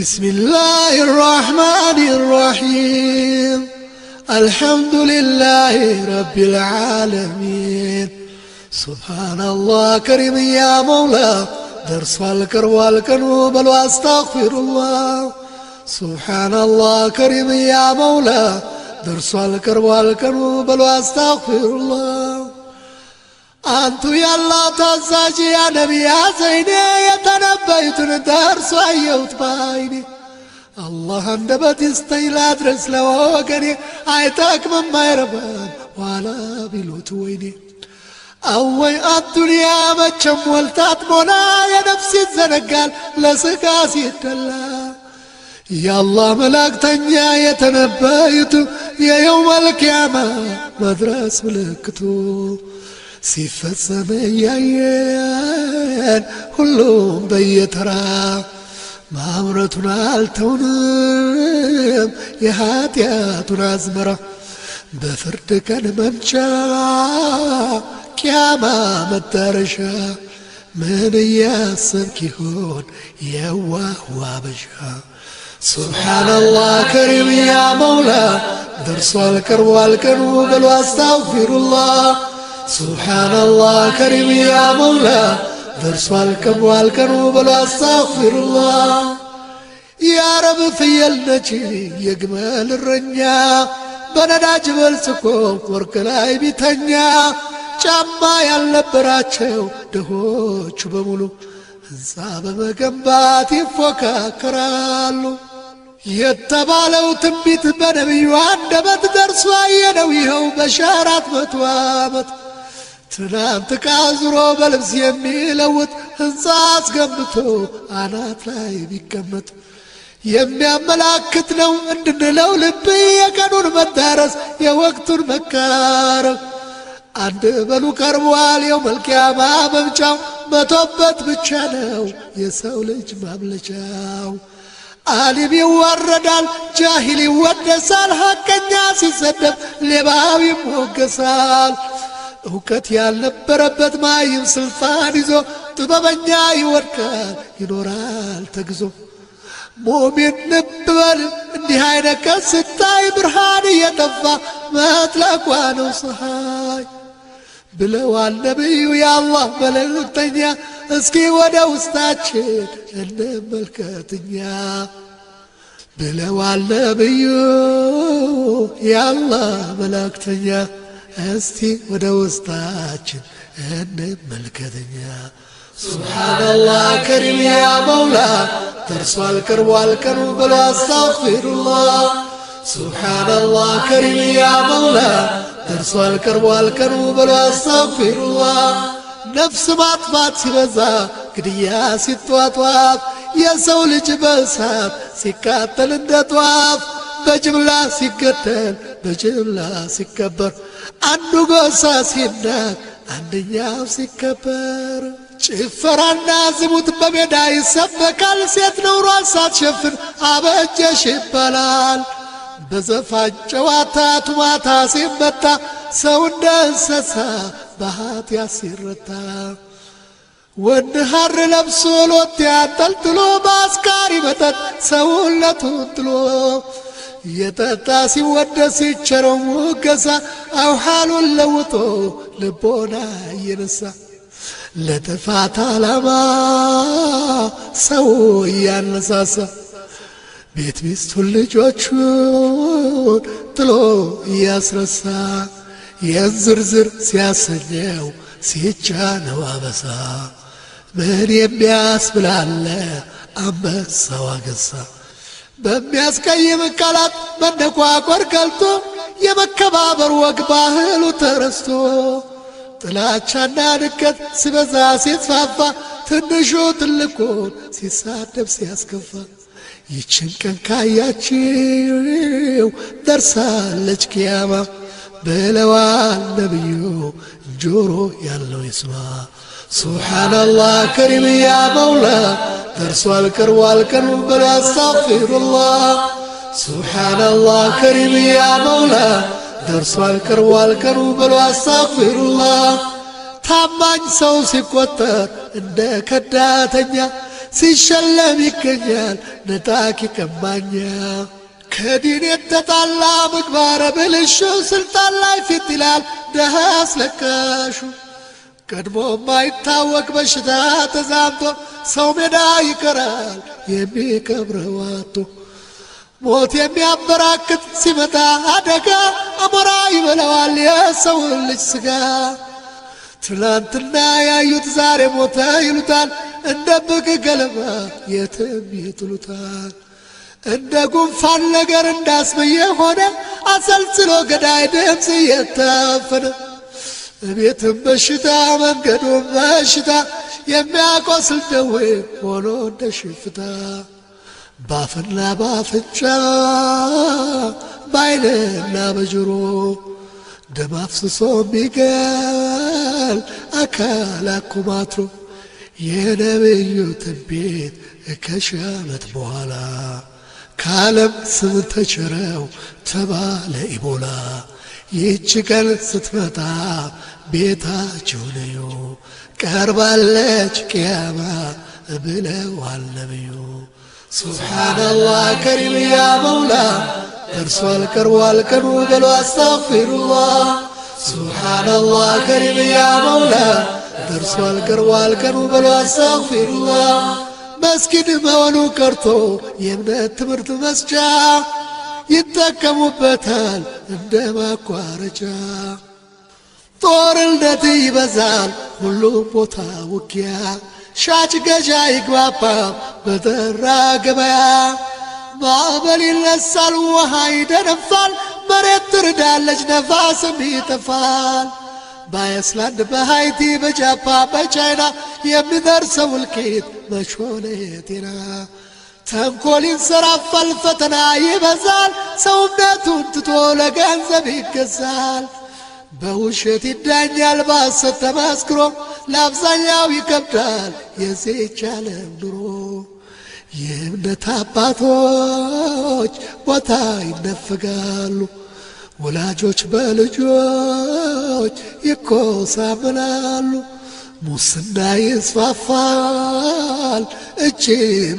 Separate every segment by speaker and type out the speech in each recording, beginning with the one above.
Speaker 1: بسم الله الرحمن الرحيم الحمد لله رب العالمين سبحان الله كريم يا مولا ደርሷል ቀርቧል ቀኑ በሉ አስታግፊሩላህ። ሱብሓነላህ ከሪም ያ መውላ፣ ደርሷል ቀርቧል ቀኑ በሉ አስታግፊሩላህ። አንቱ ያላህ ታዛዥ፣ ያ ነቢያ ዘይኔ፣ የተነበዩትን ደርሶ አየሁት ባይኔ። አላህ አንደበት ይስጠኝ ላድረስ ለወገኔ፣ አይጠቅምም አይረባም ኋላ ቢሉት ወይኔ። አወይ አዱንያ መቼም ሞልታት ሞላ፣ የነፍስ ይዘነጋል ለስጋ ሲደላ። የአላህ መላእክተኛ የተነበዩት የየውመል ቂያማ መድረስ ምልክቱ ሲፈጸም እያየን ሁሉም በየተራ ማምረቱን አልተውንም የኃጢአቱን አዝመራ። በፍርድ ቀን መምጫ ቅያማ መዳረሻ ምን እያሰብክ ይሆን የዋህ አበሻ? ሱብሓነላህ ከሪም ያ መውላ፣ ደርሷል ቀርቧል ቀኑ በሉ አስታግፊሩላህ። ሱብሓነላህ ከሪም ያ መውላ፣ ደርሷል ቀርቧል ቀኑ በሉ አስታግፊሩላህ። የአረብ ፍየል ነች የግመል እረኛ፣ በነዳጅ በልጽጎ ወርቅ ላይ ቢተኛ፣ ጫማ ያልነበራቸው ድሆቹ በሙሉ ሕንፃ በመገንባት ይፎካከራሉ። የተባለው ትንቢት በነቢዩ አንደበት ደርሶ አየነው ይኸው በ1400 ዓመት። ትናንት ዕቃ ዙሮ በልብስ የሚለውጥ ሕንፃ አስገንብቶ አናት ላይ ቢቀመጥ የሚያመላክት ነው እንድንለው ልብ የቀኑን መዳረስ የወቅቱን መቃረብ። አንድ በሉ ቀርቧል የውመል ቂያማ መምጫው፣ መቶበት ብቻ ነው የሰው ልጅ ማምለጫው። አሊም ይዋረዳል፣ ጃሂል ይወደሳል፣ ሐቀኛ ሲሰደብ ሌባው ይሞገሳል። እውቀት ያልነበረበት ማይም ስልጣን ይዞ ጥበበኛ ይወድቃል ይኖራል ተግዞ። ሙእሚን ልብ በል እንዲህ አይነት ቀን ስታይ ብርሃን እየጠፋ መጥለቋ ነው ፀሐይ ብለዋል ነቢዩ የአላህ መልእክተኛ። እስኪ ወደ ውስጣችን እንመልከትኛ ብለዋል ነቢዩ የአላህ መልእክተኛ። እስቲ ወደ ውስጣችን እንመልከትኛ። ሱብሓነላህ ከሪም ያ መውላ፣ ደርሷል ቀርቧል ቀኑ በሉ አስታግፊሩላህ። ሱብሓነላህ ከሪም ያ መውላ፣ ደርሷል ቀርቧል ቀኑ በሉ አስታግፊሩላህ። ነፍስ ማጥፋት ሲበዛ፣ ግድያ ሲጧጧፍ፣ የሰው ልጅ በእሳት ሲቃጠል እንደ ጧፍ፣ በጅምላ ሲገደል በጅምላ ሲከበር፣ አንዱ ጎሳ ሲናቅ አንደኛው ሲከበር፣ ጭፈራና ዝሙት በሜዳ ይሰበካል፣ ሴት ነውሯን ሳትሸፍን አበጀሽ ይባላል። በዘፋኝ ጨዋታ ቱማታ ሲመታ፣ ሰው እንደ እንስሳ በኃጢአት ሲረታ፣ ወንድ ሐር ለብሶ ሎቴ አንጠልጥሎ በአስካሪ መጠጥ ሰውነቱን ጥሎ እየጠጣ ሲወደስ ሲቸረው ሙገሳ፣ አውሓሉን ለውጦ ልቦና እየነሳ ለጥፋት ዓላማ ሰው እያነሳሳ ቤት ሚስቱን ልጆቹን ጥሎ እያስረሳ የዝርዝር ሲያሰኘው ሲጫነው አበሳ ምን የሚያስብላለ አንበሳው አገሳ። በሚያስቀይም ቃላት መነቋቆር ገልጦ የመከባበር ወግ ባህሉ ተረስቶ ጥላቻና ንቀት ሲበዛ ሲስፋፋ ትንሹ ትልቁን ሲሳደብ ሲያስከፋ ይችን ቀን ካያችው ደርሳለች ኪያማ ብለዋል ነቢዩ፣ ጆሮ ያለው ይስማ። ሱብሓነላህ ከሪም ያ መውላ፣ ደርሷል ቀርቧል ቀኑ በሉ አስታግፊሩላህ። ሱብሓነላህ ከሪም ያ መውላ፣ ደርሷል ቀርቧል ቀኑ በሉ አስታግፊሩላህ። ታማኝ ሰው ሲቆጠር እንደ ከዳተኛ፣ ሲሸለም ይገኛል ነጣቂ ቀማኛ። ከዲን የተጣላ ምግባረ ብልሹ ስልጣን ላይ ፊት ይላል ደሃ አስለቃሹ። ቀድሞ ማይታወቅ በሽታ ተዛምቶ ሰው ሜዳ ይቀራል የሚቀብረው አጥቶ። ሞት የሚያበራክት ሲመጣ አደጋ አሞራ ይበላዋል የሰውን ልጅ ስጋ። ትላንትና ያዩት ዛሬ ሞተ ይሉታል፣ እንደ ብቅ ገለባ የትም ይጥሉታል። እንደ ጉንፋን ነገር እንዳስመየ ሆነ አሰልስሎ ገዳይ ድምፅ እየታፈነ። እቤትም በሽታ መንገዱም በሽታ የሚያቆስል ደዌ ሆኖ እንደ ሽፍታ። ባፍና ባፍንጫ ባይንና በጆሮ ደም አፍስሶ የሚገል አካል አኩማትሮ። የነብዩ ትንቢት ከሺህ ዓመት በኋላ ከዓለም ስም ተችረው ተባለ ኢቦላ። ይህች ቀን ስትመጣ ቤታችሁን እዩ፣ ቀርባለች ቅያማ ብለዋል ነብዩ። ሱብሓነላህ ከሪም ያ መውላ ደርሷል ቀርቧል ቀኑ በሉ አስተግፊሩላህ። ሱብሓነላህ ከሪም ያ መውላ ደርሷል ቀርቧል ቀኑ በሉ አስተግፊሩላህ። መስጊድ መሆኑ ቀርቶ የእምነት ትምህርት መስጫ ይጠቀሙበታል እንደ ማቋረጫ። ጦርነት ይበዛል ሁሉም ቦታ ውጊያ፣ ሻጭ ገዣ ይግባባ በጠራ ገበያ። ማዕበል ይነሳል ውሃ ይደነፋል፣ መሬት ትርዳለች ነፋስም ይጠፋል። በአይስላንድ በሃይቲ በጃፓን በቻይና የሚደርሰው እልቂት መች ሆነ የጤና። ተንኮል ይንሰራፋል ፈተና ይበዛል፣ ሰው እምነቱን ትቶ ለገንዘብ ይገዛል። በውሸት ይዳኛል በሐሰት ተመስክሮ፣ ለአብዛኛው ይከብዳል የዚህች ዓለም ኑሮ። የእምነት አባቶች ቦታ ይነፈጋሉ፣ ወላጆች በልጆች ይኮሳመናሉ። ሙስና ይስፋፋል እጅ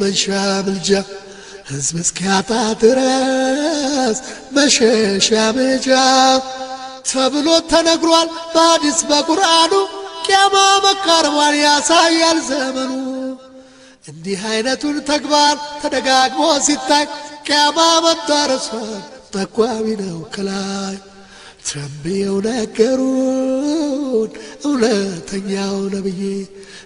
Speaker 1: መንሻ ምልጃ፣ ሕዝብ እስኪያጣ ድረስ መሸሻ መጃ። ተብሎ ተነግሯል በሐዲስ በቁርአኑ፣ ቅያማ መቃረቧን ያሳያል ዘመኑ። እንዲህ አይነቱን ተግባር ተደጋግሞ ሲታይ ቅያማ መዳረሷን ጠቋሚ ነው ከላይ። ተንብየው ነገሩን እውነተኛው ነብይ፣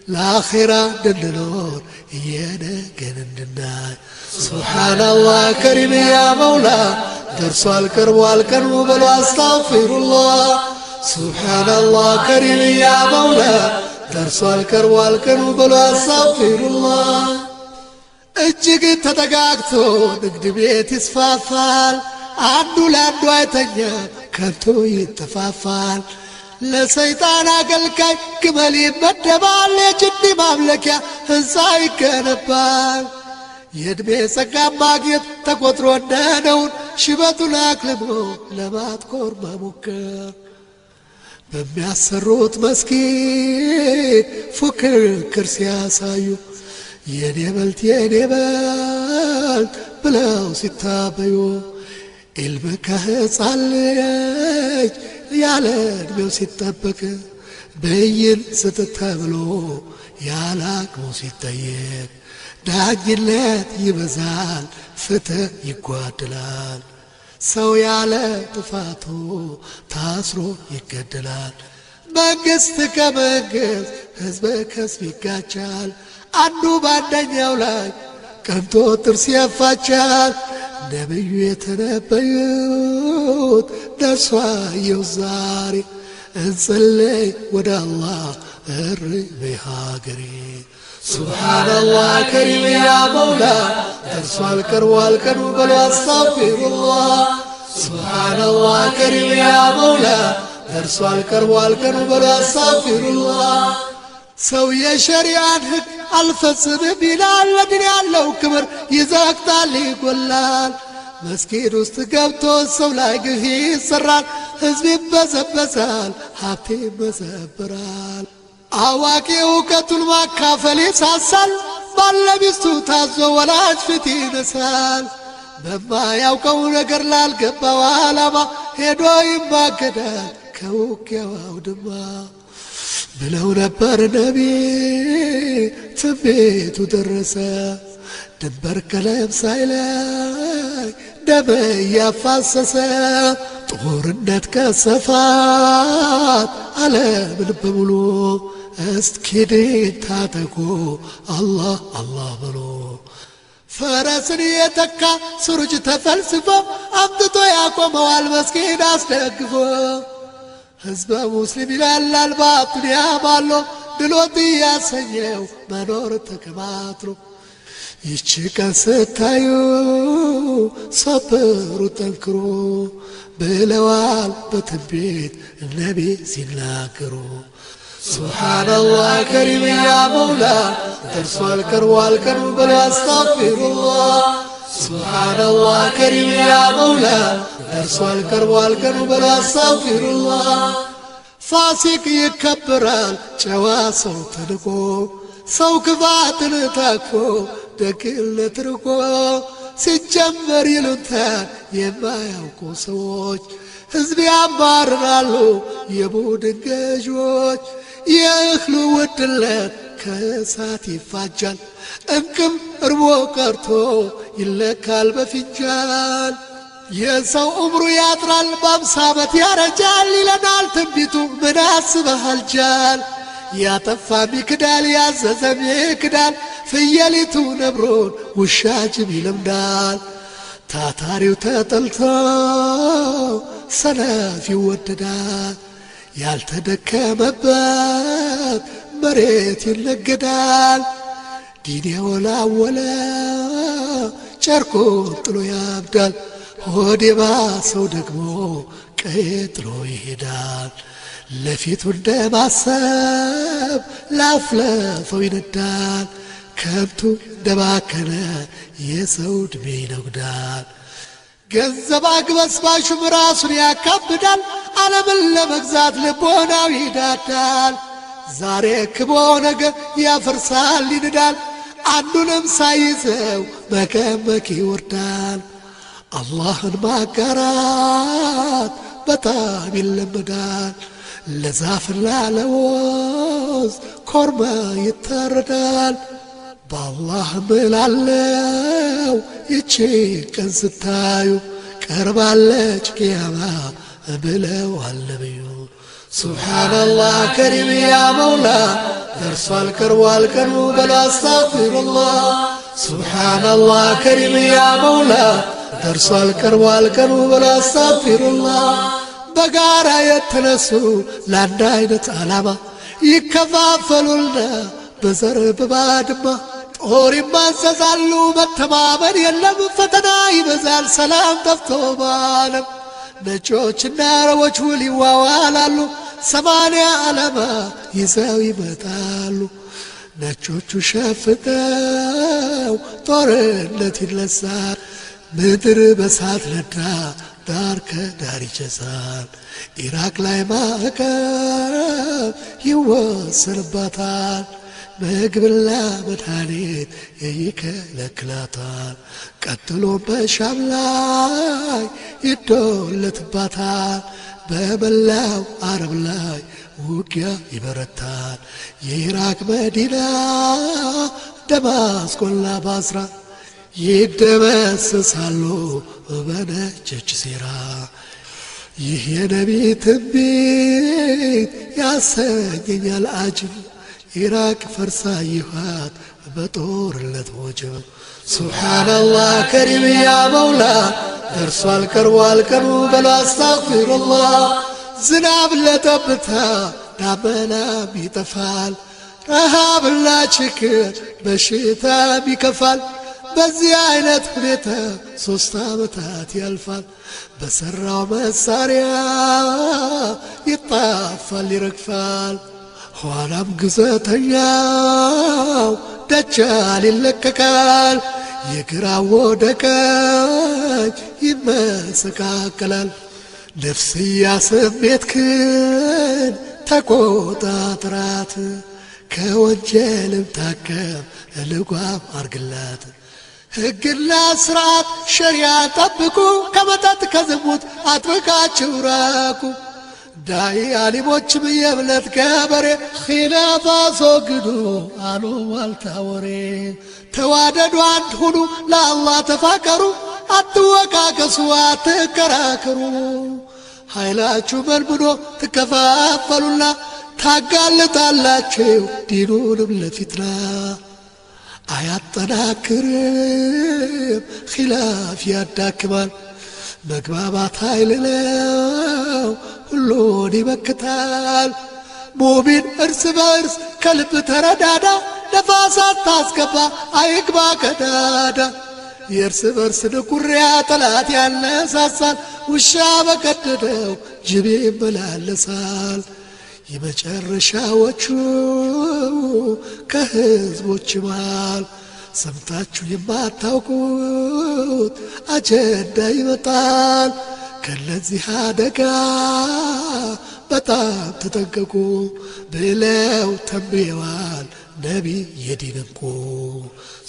Speaker 1: ለአኼራ እንድንኖር የነገን እንድናይ። ሱብሓነላህ ከሪም ያ መውላ ደርሷል ቀርቧል ቀኑ በሉ አስተግፊሩላህ። ሱብሓነላህ ከሪም ያ መውላ ደርሷል ቀርቧል ቀኑ በሉ አስተግፊሩላህ። እጅግ ተጠጋግቶ ንግድ ቤት ይስፋፋል፣ አንዱ ለአንዱ አይተኛ ከቶ ይጠፋፋል። ለሰይጣን አገልጋይ ግመል ይመደባል፣ የጅኒ ማምለኪያ ሕንፃ ይገነባል። የዕድሜ ጸጋ ማግኘት ተቆጥሮ እንደነውን ሽበቱን አክልሞ ለማትኮር መሞከር። በሚያሰሩት መስጊድ ፉክክር ሲያሳዩ የኔ በልት የኔ በልት ብለው ሲታበዩ። ኢልም ከሕፃን ልጅ ያለ ዕድሜው ሲጠበቅ፣ ብይን ስጥ ተብሎ ያለ አቅሙ ሲጠየቅ። ዳኝነት ይበዛል ፍትህ ይጓደላል፣ ሰው ያለ ጥፋቱ ታስሮ ይገደላል። መንግስት ከመንግስት ሕዝብ ከሕዝብ ይጋጫል፣ አንዱ በአንደኛው ላይ ቀንቶ ጥርስ ያፋጫል። ነብዩ የተነበዩት ደርሷ የው ዛሬ፣ እንጸለይ ወደ አላህ እሪ በሀገሬ። ሱብሓነላህ ከሪም ያ መውላ ደርሷል ቀርቧል ቀኑ በሉ አስተግፊሩላህ። ሱብሓነላህ ከሪም ያ መውላ ደርሷል ቀርቧል ቀኑ በሉ አስተግፊሩላህ። ሰው የሸሪዓን ሕግ አልፈጽምም ይላል፣ ለድን ያለው ክብር ይዘቅጣል ይጎላል። መስጊድ ውስጥ ገብቶ ሰው ላይ ግፍ ይሰራል፣ ሕዝብ ይበዘበዛል፣ ሀብት ይመዘበራል። አዋቂ እውቀቱን ማካፈል ይሳሳል፣ ባለሚስቱ ታዞ ወላጅ ፊት ይነሳል። በማያውቀው ነገር ላልገባው ዓላማ ሄዶ ይማገዳል ከውጊያው አውድማ ብለው ነበር ነቢ፣ ትንቢቱ ደረሰ። ድንበር ቀለም ሳይለይ ደም እያፋሰሰ ጦርነት ከሰፋት ዓለምን በሙሉ። እስኪ ዲን ታጠቁ፣ አላህ አላህ በሉ። ፈረስን የተካ ስሩጅ ተፈልስፎ አምጥቶ ያቆመዋል መስጊድ አስደግፎ። ህዝበ ሙስሊም ይላላል በአዱንያ ባሎ ድሎት እያሰኘው መኖር ተከማትሮ። ይቺ ቀን ስታዩ ሰብሩ ጠንክሮ ብለዋል በትንቢት ነቢ ሲናገሩ። ሱብሓነላህ ከሪም ያ መውላ፣ ደርሷል ቀርቧል ቀኑ በሉ አስታግፊሩላህ። ሱብሓነላህ ከሪም ያ መውላ፣ ደርሷል ቀርቧል ቀኑ በሉ አስታግፊሩላህ። ፋሲቅ ይከበራል ጨዋ ሰው ተንቆ፣ ሰው ክፋትን ታቅፎ ደግነት ርቆ። ሲጀመር ይሉንታን የማያውቁ ሰዎች ሕዝብ ያማርራሉ የቡድን ገዢዎች። የእህሉ ውድነት ከእሳት ይፋጃል፣ እንቅም እርቦ ቀርቶ ይለካል በፊንጃል። የሰው እምሩ ያጥራል፣ በ50 ዓመት ያረጃል ይለናል ትንቢቱ፣ ምን አስበሃል ጃል? ያጠፋም ይክዳል፣ ያዘዘም ይክዳል፣ ፍየሊቱ ነብሮን ውሻ ጅብ ይለምዳል። ታታሪው ተጠልቶ ሰነፍ ይወደዳል፣ ያልተደከመበት መሬት ይነገዳል። ዲን የወላወለ ጨርቁን ጥሎ ያብዳል፣ ሆድ የባሰው ደግሞ ቀዬ ጥሎ ይሄዳል። ለፊቱ እንደማሰብ ላፍለፈው ይነዳል፣ ከብቱ እንደባከነ የሰው ዕድሜ ይነጉዳል። ገንዘብ አግበስባሹም ራሱን ያካብዳል፣ ዓለምን ለመግዛት ልቦናው ይዳዳል። ዛሬ ክቦ ነገ ያፈርሳል ይንዳል፣ አንዱንም ሳይዘው መከመክ ይወርዳል። አላህን ማጋራት በጣም ይለመዳል፣ ለዛፍና ለወዝ ኮርማ ይታረዳል። በአላህ ምላለው ይቺ ቀን ስታዩ ቀርባለች ቅያማ ብለዋል ነብዩ። ሱብሓነላህ ከሪም ያ መውላ፣ ደርሷል ቀርቧል ቀኑ በሉ አስታግፊሩላህ። ሱብሓነላህ ከሪም ያ መውላ፣ ደርሷል ቀርቧል ቀኑ በሉ አስታግፊሩላህ። በጋራ የተነሱ ለአንድ አይነት ዓላማ ይከፋፈሉና በዘር በባድማ ጦር ይማዘዛሉ። መተማመን የለም፣ ፈተና ይበዛል፣ ሰላም ጠፍቶ በዓለም። ነጮችና አረቦች ውል ይዋዋላሉ፣ 80 ዓላማ ይዘው ይመጣሉ። ነጮቹ ሸፍተው ጦርነት ይነሳል፣ ምድር በሳት ነዳ ዳር ከዳር ይጨሳል። ኢራቅ ላይ ማዕቀብ ይወሰንባታል፣ ምግብና መድኃኒት ይከለክላታል። ቀጥሎ በሻም ላይ ይዶለትባታል፣ በመላው አረብ ላይ ውጊያ ይበረታል። የኢራቅ መዲና ደማስቆና ባስራ ይደመሰሳሉ በነጮች ሴራ። ይህ የነቢ ትንቢት ያሰኘኛል አጅብ፣ ኢራቅ ፈርሳ ይኋት በጦርነት ወጀብ። ሱብሓነላህ ከሪም ያ መውላ፣ ደርሷል ቀርቧል ቀኑ በሉ አስታግፊሩላህ። ዝናብ ለጠብታ ዳመናም ይጠፋል፣ ረሃብና ችግር በሽታም ይከፋል። በዚህ አይነት ሁኔታ 3 ዓመታት ያልፋል። በሠራው መሳሪያ ይጣፋል ይረግፋል። ኋላም ግዘተኛው ደጃል ይለቀቃል፣ የግራ ወደ ቀኝ ይመሰቃቀላል። ነፍስያ ስሜትክን ተቆጣጥራት፣ ከወንጀልም ታከም ልጓም አርግላት። ሕግና ስርዓት ሸሪያ ጠብቁ፣ ከመጠጥ ከዝሙት አጥብቃችሁ ራቁ። ዳኢ አሊሞችም የእምነት ገበሬ ኺላፍ አስወግዱ አሉባልታ ወሬ። ተዋደዱ አንድ ሁኑ ለአላህ ተፋቀሩ፣ አትወቃቀሱ አትከራከሩ። ኃይላችሁ መልምኖ ትከፋፈሉና ታጋልጣላችሁ ዲኑንም ለፊትና። አያጠናክርም ኺላፍ ያዳክማል፣ መግባባት ኃይል ነው ሁሉን ይመክታል። ሙሚን እርስ በእርስ ከልብ ተረዳዳ፣ ነፋሳት ታስገባ አይግባ ከዳዳ። የእርስ በርስ ንኩሪያ ጠላት ያነሳሳል፣ ውሻ በቀደደው ጅብ ይመላለሳል። የመጨረሻዎቹ ከህዝቦች መሃል ሰምታችሁ የማታውቁት አጀንዳ ይመጣል። ከነዚህ አደጋ በጣም ተጠንቀቁ ብለው ተንብየዋል ነቢይ የዲን እንቁ።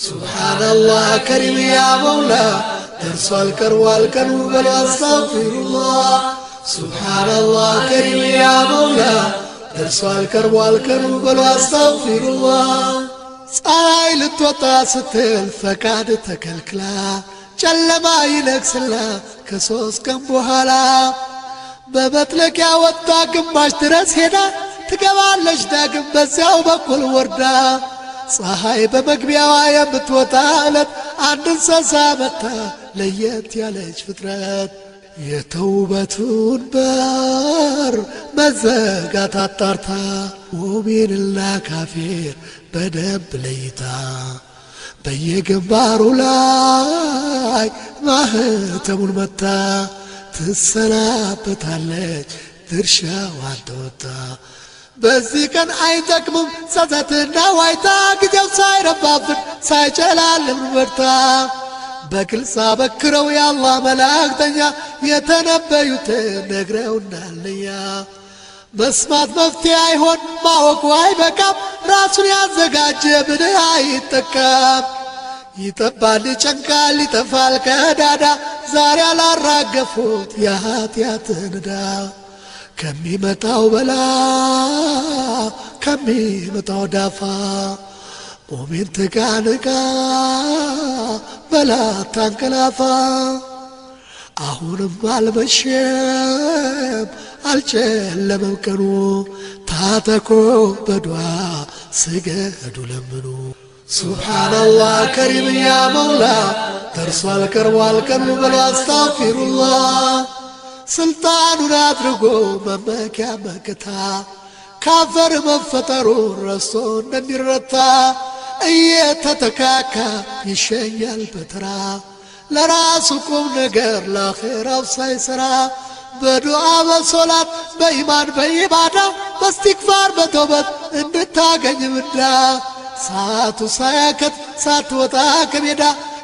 Speaker 1: ሱብሓነላህ ከሪም ያ መውላ፣ ደርሷል ቀርቧል ቀኑ በሉ አስታግፊሩላህ። ሱብሓነላህ ከሪም ያ መውላ፣ ደርሷል ቀርቧል ቀኑ በሉ አስታግፊሩላህ። ፀሐይ ልትወጣ ስትል ፈቃድ ተከልክላ፣ ጨለማ ይነግስና ከ3 ቀን በኋላ። በመጥለቂያ ወጣ ግማሽ ድረስ ሄዳ፣ ትገባለች ዳግም በዚያው በኩል ወርዳ። ፀሐይ በመግቢያዋ የምትወጣ ዕለት አንድ እንስሳ መታ ለየት ያለች ፍጥረት። የተውበቱን በር መዘጋት አጣርታ፣ ሙሚንና ካፊር በደንብ ለይታ፣ በየግንባሩ ላይ ማህተሙን መታ፣ ትሰናበታለች ድርሻዋን ተወጣ። በዚህ ቀን አይጠቅምም ጸጸትና ዋይታ፣ ጊዜው ሳይረባብን ሳይጨላልም በርታ። በግልጽ አበክረው የአላህ መላእክተኛ የተነበዩትን ነግረውናለኛ። መስማት መፍትሄ አይሆን ማወቁ አይበቃም፣ ራሱን ያዘጋጀ ምን አይጠቀም። ይጠባል ይጨንቃል ይጠፋል ከዳዳ፣ ዛሬ አላራገፉት የኃጢአትን ዕዳ። ከሚመጣው በላ ከሚመጣው ዳፋ፣ ሙሚን ትጋንቃ በላ ታንቀላፋ። አሁንም አልመሸም አልጨለመም ቀኑ፣ ታጠቁ በዱዓ ስገዱ ለምኑ። ሱብሓነላህ ከሪም ያ መውላ፣ ደርሷል ቀርቧል ቀኑ በሉ አስታግፊሩላህ። ስልጣኑን አድርጎ መመኪያ መከታ፣ ካፈር መፈጠሩን ረስቶ እንደሚረታ፣ እየተተካካ ይሸኛል በተራ። ለራሱ ቁም ነገር ለአኼራው ሳይሰራ፣ በዱዓ በሶላት በኢማን በኢባዳ በእስቲግፋር በተውበት እንድታገኝ ምንዳ። ሰዓቱ ሳያከት ሳትወጣ ከሜዳ፣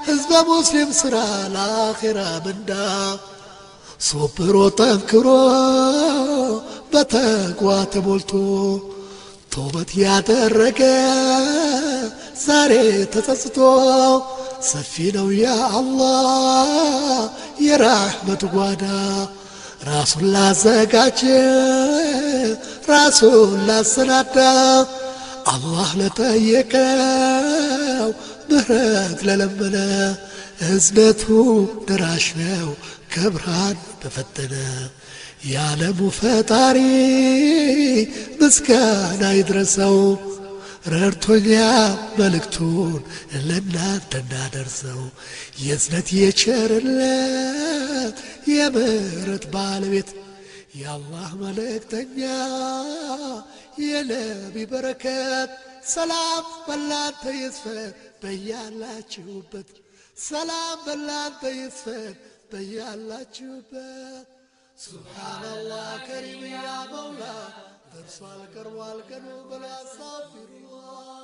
Speaker 1: ህዝበ ሙስሊም ስራ ለአኼራ ምንዳ። ሶብሮ ጠንክሮ በተቅዋ ተሞልቶ ተውበት ያደረገ ዛሬ ተጸጽቶ፣ ሰፊ ነው ያ አላህ የራህመቱ ጓዳ። ራሱን ላዘጋጀ ራሱን ላሰናዳ፣ አላህ ለጠየቀው ምህረት ለለመነ፣ እዝነቱ ደራሽ ነው ከብርሃን በፈጠነ። የዓለሙ ፈጣሪ ምስጋና ይድረሰው፣ ረድቶኛ መልእክቱን ለእናንተ እንዳደርሰው። የእዝነት የቸርነት የምህረት ባለቤት የአላህ መልእክተኛ የነቢ በረከት፣ ሰላም በላንተ ይስፈን በያላችሁበት፣ ሰላም በላንተ ይስፈን በያላችሁበት። ሱብሓነላህ ከሪም ያ መውላ፣ ደርሷል ቀርቧል ቀኑ በሉ አስታግፊሩላህ።